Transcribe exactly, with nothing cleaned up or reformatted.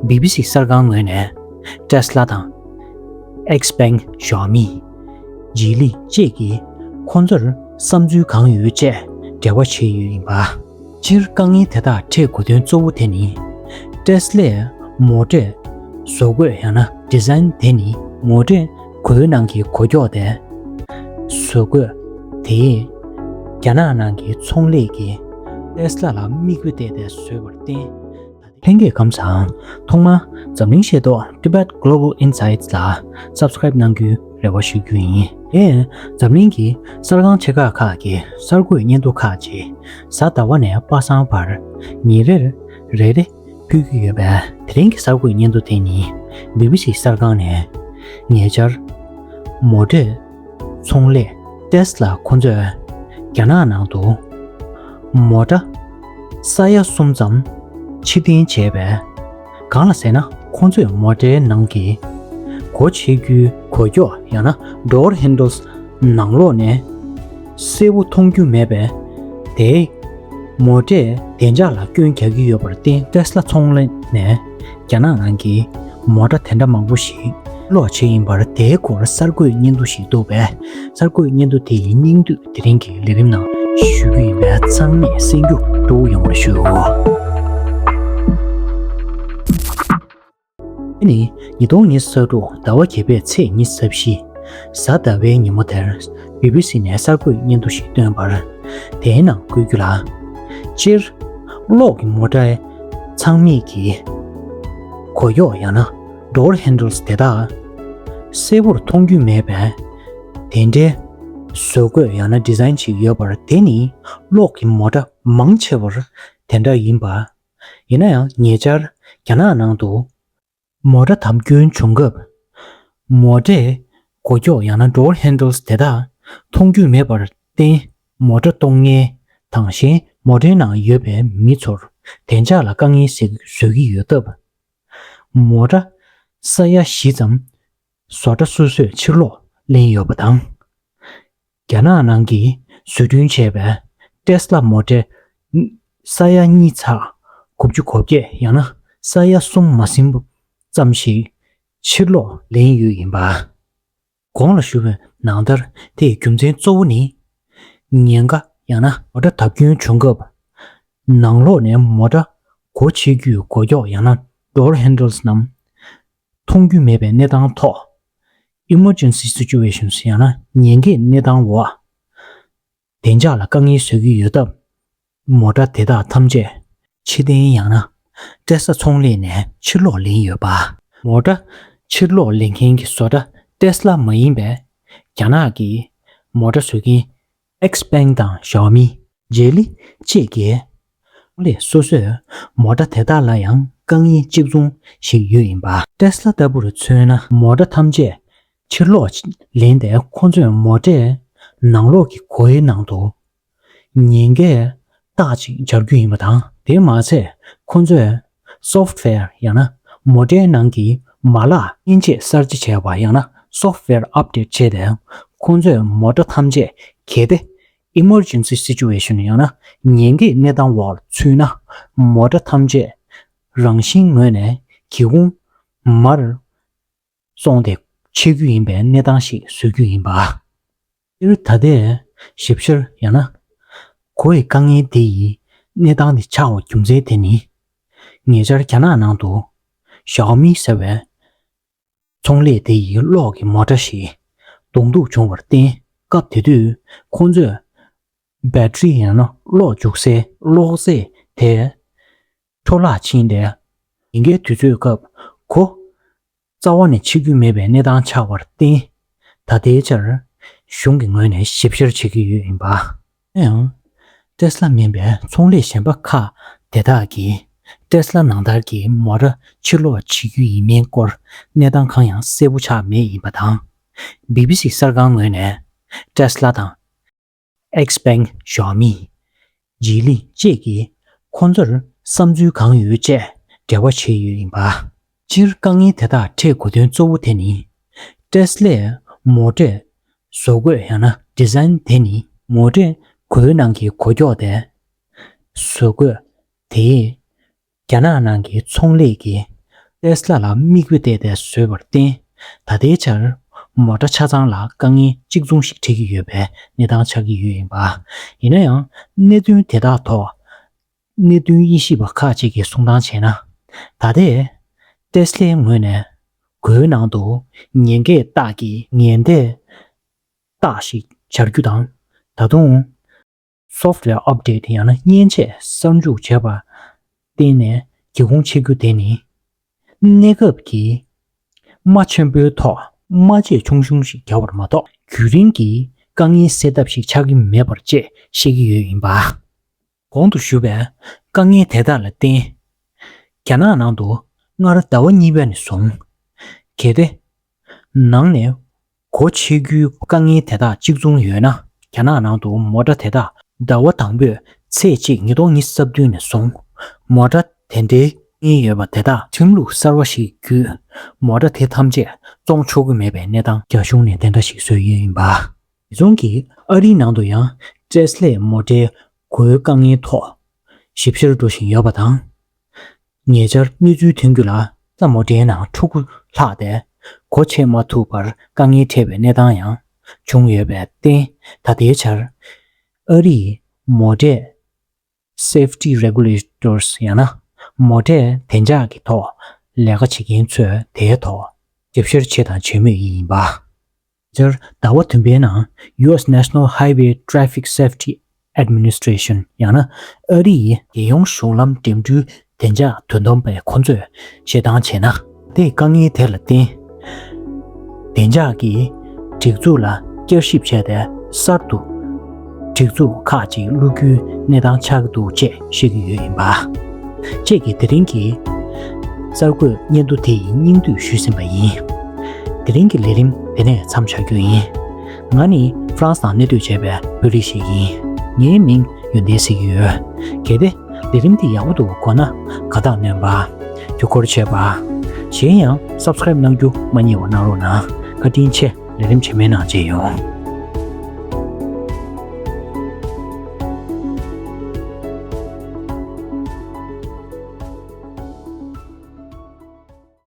བི་བི་སི་གསར་ཁང་ངོས་ནས་Tesla་དང་Xpeng། Xiaomi། Geely་བཅས་ཀྱིས་ཁོང་ཚོར་བསམ་ཚུལ་གང་ཡོད་བཅས་འབྲེལ་བ་བྱས་ཡོད་ཡིན་པ། སྤྱིར་དཀའ་ངལ་དེ་དག་འཕྲད་དགོས་དོན་གཙོ་བོ་དེ་ནི། Tesla་མོ་ཊའི་བཟོ་བཀོད་ཡང་ན་design་དེ་ནི་མོ་ཊའི་གོས་ནང་གི་གོ་ཀྱོག་དེ། བཟོ་བཀོད་དེས་རྒྱ་ནག་ནང་གི་ཚོང་ལས་ཀྱིས་Tesla་ལ་མིག་དཔེ་བལྟས་ཏེ་བཟོས་པར་བརྟེན། ལྷན་རྒྱས་ཁམས་བཟང་། ཐོག་མར་འཛམ་གླིང་ཤེས་རྟོགས་Tibet Global Insights་ལ་subscribe་གནང་རྒྱུའི་རེ་བ་ཞུ་རྒྱུ་ཡིན། དེ་ཡང་འཛམ་གླིང་གི་གསར་ཁང་ཆེ་ཁག་ཁག་གི་གསར་འགོད་སྙན་ཐོ་ཁག་ཅིག་གཟའ་ཟླ་བ་ནས་པ་སངས་བར་ཉིན་རེར་རེ་རེ་ཕུལ་གྱི་ཡོད་པས། དེ་རིང་གི་གསར་འགོད་སྙན་ཐོ་དེ་ནི་བི་བི་སི་གསར་ཁང་ནས་ཉེ་ཆར་མོ་ཊའི་ཚོང་ལས་Tesla་ཁོ་ཚོས་རྒྱ་ནག་ནང་དུ་མོ་ཊ་ས་ཡ་གསུམ་ཙམ་ཕྱིར་འཐེན་བྱས་པས། གང་ལ་ཟེར་ན། ཁོ་ཚོས་མོ་ཊའི་ནང་གི་སྒོ་ཕྱེ་རྒྱུའི་གོ་ཀྱོག་ཡང་ན་door handles་ནང་ལོགས་ནས་གསལ་པོ་མཐོང་རྒྱུ་མེད་པས། དེས་མོ་ཊའི་བདེ་འཇགས་ལ་སྐྱོན་རྒྱག་གི་ཡོད་པར་བརྟེན། Tesla་ཚོང་ལས་ནས་རྒྱ་ནག་ནང་གི་མོ་ཊ་དེ་འདྲ་མང་པོ་ཞིག་ཕྱིར་སློག་བྱས་ཡིན་པར། དེའི་སྐོར་གསར་འགོད་སྙན་ཐོ་ཞིག་འདུག་པས། གསར་འགོད་སྙན་ཐོ་དེ་ཡི་སྙིང་བསྡུས་དེ་རིང་གི་ལས་རིམ་ནང་ཞུ་རྒྱུ་ཡིན་པས། ཚང་མས་གསན་རྒྱུ་སྤྲོ་བོ་ཡོང་བར་ཞུ། དེ་ནི་ཉིས་སྟོང་ཉི་ཤུ་རྩ་དྲུག་ཟླ་བ་བརྒྱད་པའི་ཚེས་ཉི་ཤུ་རྩ་བཞི་གཟའ་ཟླ་བའི་ཉིན་མོ་དེར་བི་བི་སི་ནས་གསར་འགོད་སྙན་ཐོ་ཞིག་བཏོན་པར། དེའི་ནང་བཀོད་རྒྱུ་ལ། སྤྱིར་གློག་གི་མོ་ཊའི་ཚང་མིག་གི་གོ་ཀྱོག་ཡང་ན་door handles་དེ་དག་གསལ་པོར་མཐོང་རྒྱུ་མེད་པས། དེ་འདྲའི་བཟོ་བཀོད་ཡང་ན་design་ཅིག་ཡོད་པར། དེ་ནི་གློག་གི་མོ་ཊ་མང་ཆེ་བར་དེ་འདྲ་ཡིན་པ། ཡིན་ན་ཡང་ཉེ་ཆར་རྒྱ་ནག་ནང་དུ་མོ་ཊ་བརྡབ་སྐྱོན་བྱུང་སྐབས། མོ་ཊའི་གོ་ཀྱོག་ཡང་ན་door handles་དེ་དག་མཐོང་རྒྱུ་མེད་པར་བརྟེན། མོ་ཊ་གཏོང་མཁན་དང་གཞན་མོ་ཊའི་ནང་ཡོད་པའི་མི་ཚོར་བདེ་འཇགས་ལ་དཀའ་ངལ་བཟོ་གི་ཡོད་སྟབས། མོ་ཊ་ས་ཡ་བཞི་ཙམ་བཟོ་གྲྭ་སོ་སོས་ཕྱིར་སློག་ལེན་ཡོད་པ་དང་། རྒྱ་ནག་ནང་གིས་བཟོ་སྐྲུན་བྱས་པའི་Tesla་མོ་ཊའི་ས་ཡ་གཉིས་ཚེག་དགུ་བཅུ་གོ་བརྒྱད་ཡང་ན་ས་ཡ་གསུམ་མ་ཟིན་པ་ཙམ་ཞིག་ཕྱིར་སློག་ལེན་ཡོད་ཡིན་པ། གོང་ལ་ཞུས་པའི་ནང་ལྟར། དེའི་རྒྱུ་མཚན་གཙོ་བོ་ནི། ཉེན་ཁ་ཡང་ན་མོ་ཊ་བརྡབ་སྐྱོན་བྱུང་སྐབས། ནང་ལོགས་ནས་མོ་ཊ་སྒོ་ཕྱེ་རྒྱུའི་གོ་ཀྱོག་ཡང་ན་door handles་རྣམས་མཐོང་རྒྱུ་མེད་པའི་གནས་སྟངས་ཐོག emergency situations་ཡང་ན་ཉེན་ཁའི་གནས་སྟངས་འོག་བདེ་འཇགས་ལ་དཀའ་ངལ་བཟོ་གི་ཡོད་སྟབས། མོ་ཊ་དེ་དག་ཐམས་ཅད་ཕྱིར་འཐེན་ཡང་ན་Tesla་ཚོང་ལས་ནས་ཕྱིར་སློག་ལེན་ཡོད་པ། མོ་ཊ་ཕྱིར་སློག་ལེན་མཁན་གྱི་བཟོ་གྲྭ་Tesla་མ་ཡིན་པའི་རྒྱ་ནག་གི་མོ་ཊ་བཟོ་མཁན་Xpeng་དང་Xiaomi། Geely་བཅས་ཀྱི་ཚོང་ལས་སོ་སོས་མོ་ཊ་དེ་དག་ལ་ཡང་དཀའ་ངལ་གཅིག་མཚུངས་ཤིག་ཡོད་ཡིན་པ། Tesla་ལྟ་བུར་མཚོན་ན། མོ་ཊ་ཐམས་ཅད་ཕྱིར་སློག་ལེན་ཏེ། ཁོ་ཚོས་མོ་ཊའི་ནང་ལོགས་ཀྱི་སྒོའི་ནང་དུ་ཉེན་ཁའི་རྟགས་ཅིག་སྦྱར་རྒྱུ་ཡིན་པ་དང་། དེ་མ་ཚད་ཁོ་ཚོས་software་ཡང་ན་མོ་ཊའི་ནང་གི་མ་ལག་མཉེན་ཆས་གསར་བརྗེ་བྱས་པ་ཡང་ན་software update་བྱས་ཏེ། ཁོ་ཚོས་མོ་ཊ་ཐམས་ཅད་གལ་ཏེ་emergency situation་ཡང་ན་ཉེན་ཁའི་གནས་སྟངས་འོག་ཚུད་ན། མོ་ཊ་ཐམས་ཅད་རང་བཞིན་ངོས་ནས་སྒེའུ་ཁུང་མར་སོང་སྟེ་ཆས་རྒྱུ་ཡིན་པའི་གནས་སྟངས་ཤིག་བཟོ་རྒྱུ་ཡིན་པ། སྤྱིར་ད་ལྟའི་ཞིབ་བཤེར་ཡང་ན་གོ་བའི་དཀའ་ངལ་འདི་ཡི་གནས་སྟངས་འདི་ཆགས་པའི་རྒྱུ་མཚན་དེ་ནི། ཉེ་ཆར་རྒྱ་ནག་ནང་དུ་Xiaomi་ཟེར་བའི་ཚོང་ལས་དེ་ཡི་གློག་གི་མོ་ཊ་ཞིག་གདོང་ཐུག་བྱུང་བར་བརྟེན། སྐབས་དེ་དུས་ཁོང་ཚོས་battery་ཡང་ན་གློག་འཇུག་སའི་གློག་རྫས་དེ་འཕྲོ་བརླག་ཕྱིན་ཏེ། ཉེན་ཁའི་དུས་ཚོད་སྐབས་སྒོ་རྩ་བ་ནས་ཕྱེ་རྒྱུ་མེད་པའི་གནས་སྟངས་ཆགས་པར་བརྟེན། ད་ལྟའི་ཆར་གཞུང་གི་ངོས་ནས་ཞིབ་བཤེར་བྱེད་ཀྱི་ཡོད་ཡིན་པ། ཡང་Tesla་མིན་པའི་ཚོང་ལས་གཞན་པ་ཁག་དེ་དག་གིས་Tesla་ནང་ལྟར་གྱི་མོ་ཊ་ཕྱིར་སློག་བྱེད་རྒྱུ་ཡིན་མིན་སྐོར་གནས་སྟངས་གང་ཡང་གསལ་པོ་ཆགས་མེད་ཡིན་པ་དང་། བི་བི་སི་གསར་ཁང་ངོས་ནས་Tesla་དང་། Xpeng། Xiaomi། Geely་བཅས་ཀྱིས་ཁོང་ཚོར་བསམ་ཚུལ་གང་ཡོད་བཅས་འབྲེལ་བ་བྱས་ཡོད་ཡིན་པ། སྤྱིར་དཀའ་ངལ་དེ་དག་འཕྲད་དགོས་དོན་གཙོ་བོ་དེ་ནི། Tesla་མོ་ཊའི་བཟོ་བཀོད་ཡང་ན་design་དེ་ནི། མོ་ཊའི་གོས་ནང་གི་གོ་ཀྱོག་དེ། བཟོ་བཀོད་དེས་རྒྱ་ནག་ནང་གི་ཚོང་ལས་ཀྱི་ ཏེས་ལ་ལ་མིག་དཔེ་བལྟས་ཏེ་བཟོས་པར་བརྟེན། ད་ལྟའི་ཆར་མོ་ཊ་ཆ་ཚང་ལ་དཀའ་ངལ་གཅིག་མཚུངས་ཤིག་འཕྲད་ཀྱི་ཡོད་པའི་གནས་སྟངས་ཆགས་ཀྱི་ཡོད་ཡིན་པ། ཡིན་ན་ཡང་གནད་དོན་དེ་དག་ཐོག་གནད་དོན་དབྱེ་ཞིབ་པ་ཁག་ཅིག་གིས་གསུང་སྟངས་བྱས་ན། ད་ལྟའི་ཏེས་ལའི་ངོས་ནས་གོའི་ནང་དུ་ཉེན་བརྡའི་རྟགས་ཀྱི་ཉེན་བརྡའི་རྟགས་ཤིག་སྦྱར་རྒྱུ་དང་། ད་དུང་སོབ་ཝེར་ཨབ་ཌེཊ་ཡང་ན་མཉེན་ཆས་གསར་འཇུག་བྱས་པར་བརྟེན་ནས་སྒེའུ་ཁུང་ཕྱེ་རྒྱུ་དེ་ནི། གནས་སྐབས་ཀྱི་རྨ་ཆེན་པོའི་ཐོག་རྨ་ཆས་ཆུང་ཆུང་ཞིག་བརྒྱབ་པར་མ་གཏོགས། རྒྱུན་རིང་གི་དཀའ་ངལ་སེལ་ཐབས་ཤིག་ཆགས་ཀྱི་མེད་པར་བཅས་བཤད་ཀྱི་ཡོད་ཡིན་པ། གོང་དུ་ཞུས་པའི་དཀའ་ངལ་དེ་དག་ལ་བརྟེན། རྒྱ་ནག་ནང་དུ་སྔར་ཟླ་བ་གཉིས་པ་ནས་བཟུང་། གལ་ཏེ། ནང་ནས་སྒོ་ཕྱེ་རྒྱུའི་དཀའ་ངལ་དེ་དག་གཅིག་མཚུངས་ཡོད་ན། རྒྱ་ནག་ནང་དུ་མོ་ཊ་དེ་དག་ཟླ་བ་དང་པོའི་ཚེས་གཅིག་ཉིས་སྟོང་ཉི་ཤུ་རྩ་བདུན་ནས་བཟུང་། མོ་ཊ་དེ་འདྲའི་དཀའ་ངལ་ཡོད་པ་དེ་དག་ཁྲིམས་ལུགས་གསར་བ་ཞིག་བརྒྱུད། མོ་ཊ་དེ་ཐམས་ཅད་བཙོང་ཆོག་གི་མེད་པའི་གནས་སྟངས། རྒྱ་གཞུང་ནས་དེ་འདྲ་ཞིག་བཟོས་ཡོད་ཡིན་པ། དེ་མཚུངས་ཀྱིས་ཨ་རིའི་ནང་དུ་ཡང་ཏེས་ལའི་མོ་ཊའི་སྒོའི་དཀའ་ངལ་ཐོག་ཞིབ་བཤེར་འགྲོ་བཞིན་ཡོད་པ་དང་། ཉེ་ཆར་གནས་ཚུལ་ཐོན་རྒྱུ་ལ། ཏེས་ལ་མོ་ཊའི་ནང་ཕྲུ་གུ་ལྷག་སྟེ་སྒོ་ཕྱེ་མ་ཐུབ་པར་དཀའ་ངལ་འཕྲད་པའི་གནས་སྟངས་ཡང་བྱུང་ཡོད་པར་བརྟེན། ད་ལྟའི་ཆར་ཨ་རིའི་མོ་ཊའི་སེབ་ཊི་རེ་གུ་ལེ་ཊར་སི་ཡང་ན་མོ་ཊའི་བདེ་འཇགས་ཀྱི་ཐོག་ལས་ཀ་བྱེད་མཁན་ཚོས་དེའི་ཐོག་ཞིབ་བཤེར་བྱས་དང་བྱེད་མུས་ཡིན་པ། སྤྱིར་ཟླ་བ་བདུན་པའི་ནང་ཡུ་ཨེས་National Highway Traffic Safety Administration ཡང་ན་ཨ་རིའི་རྒྱལ་ཡོངས་གཞུང་ལམ་འགྲིམ་འགྲུལ་བདེ་འཇགས་དོ་དམ་པས་ཁོང་ཚོས་བཤད་སྟངས་བྱས་ན། དེའི་དཀའ་ངལ་དེ་ལ་བརྟེན། བདེ་འཇགས་ཀྱི་སྒྲིག་འཛུགས་ལ་བསྐྱར་ཞིབ་བྱས་ཏེ་གསར་དུ་སྒྲིག་འཛུགས་ཁག་ཅིག་བླུག་རྒྱུའི་གནས་སྟངས་ཆགས་ཀྱི་འདུག་ཅེས་བཤད་ཀྱི་ཡོད་ཡིན་པ། བཅས་ཀྱིས་དེ་རིང་གི་གསར་འགོད་སྙན་ཐོ་དེ་ཡི་སྙིང་བསྡུས་ཞུས་ཟིན་པ་ཡིན། དེ་རིང་གི་ལས་རིམ་དེ་ནས་མཚམས་བཞག་རྒྱུ་ཡིན། ང་ནི་ཧྥ་རན་སི་ནང་གནས་སྡོད་བྱས་པའི་བོད་རིགས་ཤིག་ཡིན། ངའི་མིང་ཡོན་ཏན་ཟེར་གྱི་ཡོད། གལ་ཏེ་ལས་རིམ་འདི་ཡག་པོ་འདུག་གོ་ན་དགའ་རྟགས་སྣོན་པ། བརྒྱུད་སྐུར་བྱེད་པ། གཞན་ཡང་སབ་སི་ཀ་རེབ་གནང་རྒྱུ་མ་བསྙེལ་བ་གནང་རོགས་གནང་། བཀའ་དྲིན་ཆེ། ལས་རིམ་རྗེས་མའི་ནང་མཇལ་ཡོང་།